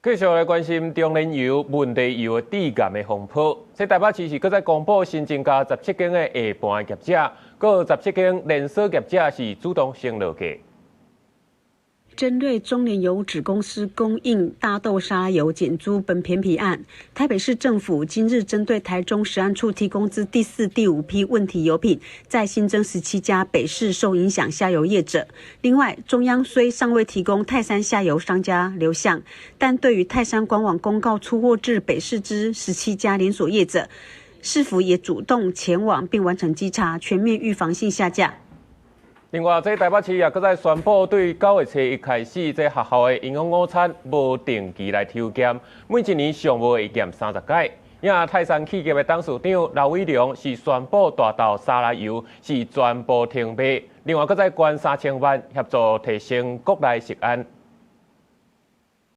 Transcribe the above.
繼續來關心中煉油、問題油的致癌的風波。這台北市是閣再公布新增加17間的下盤業者，閣有17間連鎖業者是主動先落架。針對中煉油子公司供應大豆沙拉油檢出苯偏皮案，台北市政府今日針對台中食安處提供之第四、第五批問題油品，再新增17家北市受影響下游業者。另外，中央雖尚未提供泰山下游商家流向，但對於泰山官網公告出貨至北市之17家連鎖業者，市府也主動前往並完成稽查，全面預防性下架。另外，這台北市也閣再宣布，對9月初一開始，這學校的營養午餐無定期來抽檢，每一年上無會檢30擺。也泰山企業的董事長劉偉良是宣布大豆沙拉油是全部停賣，另外閣再捐3000萬協助提升國內食安。